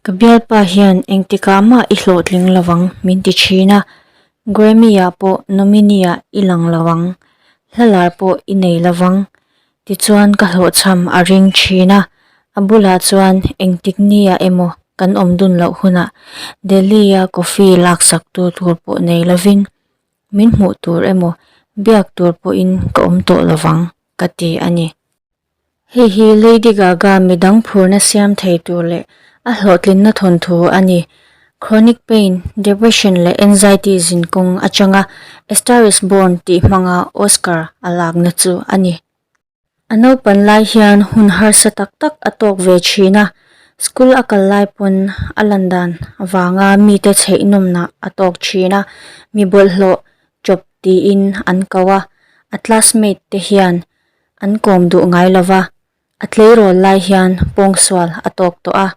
Ka bialpa hian engtikah mah i hlawhtling lovang min ti thin a, Grammy-ah pawh nominee-ah i lang lo ang, hla lar pawh i nei lovang tichuan ka hlawhchham a ring thin a, a bulah chuan engtik nia emaw kan awm dun loh hunah Delhi-a coffee laksak tu tur pawh nei lovin min hmuh tur emaw biak tur pawhin ka awm tawh lovang ka ti a ni. Hei hi Lady Gaga midang phurna siam thei tur leh a hlawhtlinna thawnthu a ni. Chronic pain, depression leh anxiety zinkawng atanga A Star Is Born tih hmanga Oscar a lakna chu a ni. A naupan lai hian hun harsa tak tak a tawk ve thin a, school a kal lai pawn a lan dan vanga mite chheihnawmna a tawk thin a, mi bawlhhlawh chawp tiin an ko a, a classmate te hian An kawm duh ngai lo va, a tleirawl lai hian pawngsual a tawk tawh a.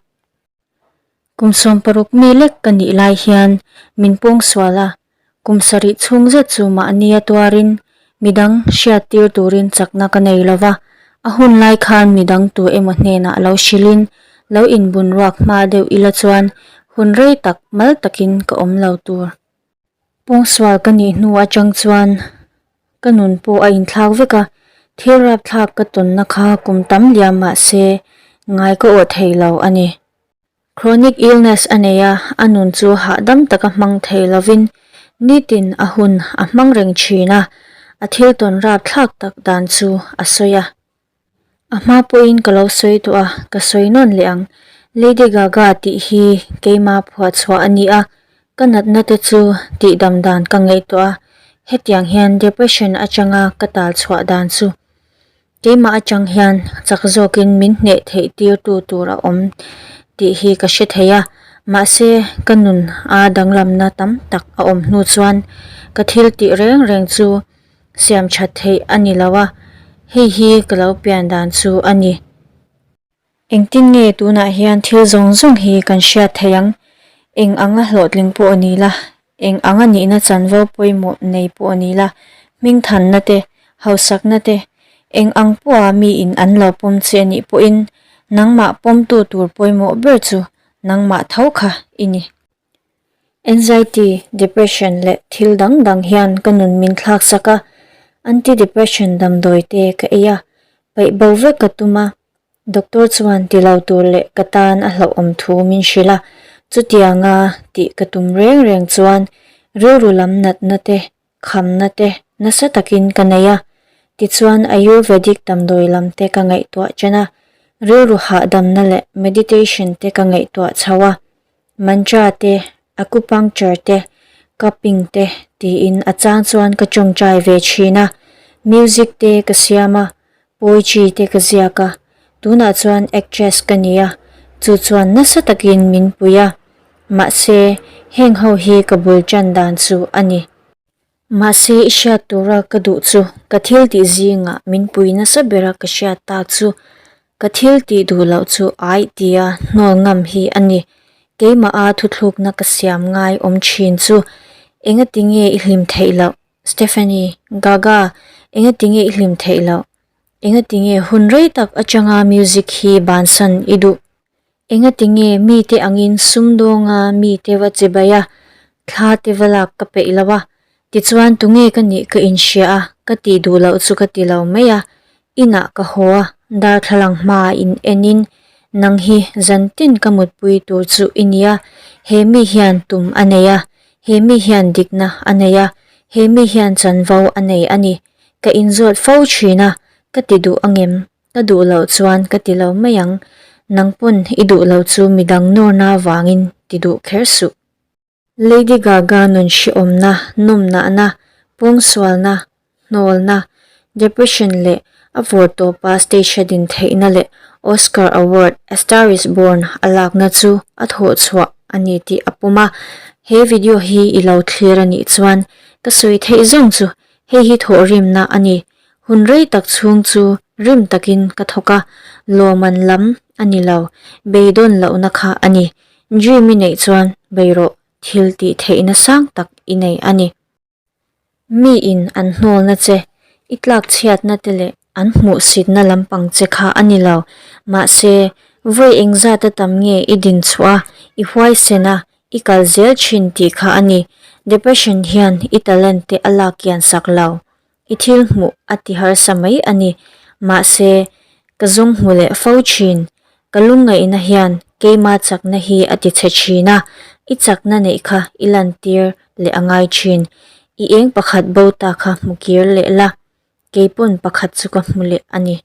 Kum 16 mi lek ka nih lai hian min pawngsual a, kum sarih chhung zet chu mahnia tuarin midang hriattir turin chakna ka nei lo va, a hun lai khan midang tu emaw hnenah lo hrilhin lo inbunruak hma deuh ila chuan hun rei tak mal takin ka awm lo tur. Pawngsual ka nih hnu atang chuan ka nun pawh a inthlak vek a, thil rapthlak ka tawnna kha kum tam liam mah se ngai ka awh thei lo a ni. Chronic illness a nei a, a nun chu hahdam taka hmang thei lovin nitin a hun a hmang reng thin a, a thil tawn rapthlak tak dan chu a sawi a. A hma pawhin ka lo sawi tawh a, ka sawi nawn leh ang. Lady Gaga tih hi keima phuah chhuah a ni a, ka natna te chu tihdam dan ka ngaihtuah a, hetiang hian depression atanga ka tal chhuah dan chu keimah atang hian chak zawkin min hneh theih tirtu tur a awm tih hi ka hre thei a, mahse ka nun a danglamna tam tak a awm hnu chuan ka thil tih reng reng chu Siam that theih a ni lo a, hei hi ka lo pian dan chu a ni. Engtin nge tunah hian thil zawng zawng hi kan hriat theih ang? Eng anga hlawhtling pawh a ni la, eng anga nihna chanvo pawimawh nei pawh a ni la, hmingthanna te, hausakna te, eng ang pawha miin an lo pawm che a nih pawhin nangmah pawmtu tur pawimawh ber chu nangmah tho kha i ni. Anxiety, depression leh thil dang dang hian ka nun min thlak sak a, anti-depression damdawi te ka ei a, paih bo vek ka tum a, doctor chuan ti lo tur leh ka tan a hlauhawm thu min hrilh a, chutianga tih ka tum reng reng chuan rilru lam natna te khamna te nasa takin ka nei a, tichuan Ayurvedic damdawi lam te ka ngaihtuah chen a, rilru hahdamna leh meditation te ka ngaihtuah chho a, mantra te, acupuncture te, cupping te tiin a chang chuan ka tawngtai ve thin a, music te ka siam a, poetry te ka ziak a, tunah chuan actress ka ni a, chu chuan nasa takin min pui a. Mahse, heng ho hi ka bul tan dan chu a ni. Mahse, i hriat tura ka duh chu ka thil tih zingah min pui nasa bera ka hriat tak chu ka thil tih duh loh chu ai tia hnawl ngam hi a ni. Keimaha thuthlukna ka siam ngai awm thin chu engati nge i hlim theih loh? Stephanie, Gaga, engati nge i hlim theih loh? Engati nge hun rei tak atanga music hi bansan i duh? Engatinge mite angin sumdawnga mite va che bai a, thla te va lak ka peih lo a, tichuan tunge ka nih ka inhria a, ka tih duh loh chu ka ti lo mai a, inah ka haw a, darthlalang hmaah in enin nang hi zantin ka mutpui tur chu i nia, he mi hian tum a nei a, he mi hian dikna a nei a, he mi hian chanvo a nei a ni, ka inzawt fo thin a, ka ti duh angem? Ka duh loh chuan ka ti lo mai ang, nang pawn i duh lo chu midang nawrna vangin ti duh kher suh. Lady Gaga nun hrehawmna, nawmnahna, pawngsualna, hnawlna, depression leh a vawrtawpa stage a din theihna leh Oscar Award A Star Is Born a lakna chu a thawhchhuah a ni tih a pawm a. He video hi i lo thlir a nih chuan ka sawi theih zawng chu hei hi thawhrimna a ni. Hun rei tak chhung chu rim takin ka thawk a, lawman lam a ni lo, beidawn lohna kha a ni. Dream i neih chuan bei rawh, thil tih theihna sang tak i nei a ni. Miin an hnawlna che, i tlak chhiatna te leh an hmuhsitna lampang che kha a ni lo. Mahse, vawi engzata tam nge i din chhuah a, I huaisen a, i kal zel thin tih kha a ni. Depression hian i talent te a lak kian sak lo. I thil hmuh a ti harsa mai a ni. Mahse, ka zawng hmu leh fo thin. Ka lungngaihna hian keima chakna hi a ti chhe thin a, i chakna neih kha i lantir leh a ngai thin. I eng pakhat bo ta kha hmu kir leh la, keipawn pakhat chu ka hmu leh a ni.